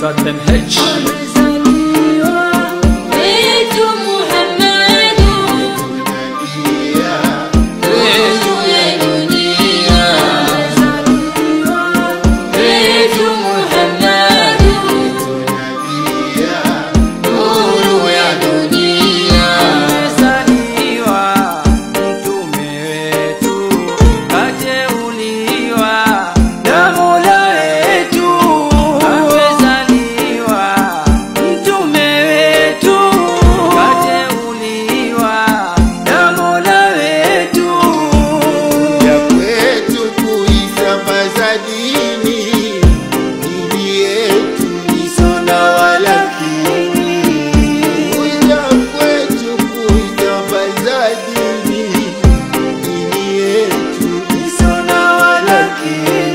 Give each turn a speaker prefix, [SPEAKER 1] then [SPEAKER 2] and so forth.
[SPEAKER 1] Certain H.
[SPEAKER 2] Wetu Muhammadu, nuru ya dunia. Wetu Muhammadu, nuru ya dunia.
[SPEAKER 3] Amezaliwa mtume wetu, kateuliwa na Mola wetu. Amezaliwa mtume wetu, kateuliwa na Mola wetu.
[SPEAKER 4] Ya kwetu kuisambaza dini, dini yetu isona wala kini. Ya kwetu kuisambaza dini, dini yetu isona wala kini.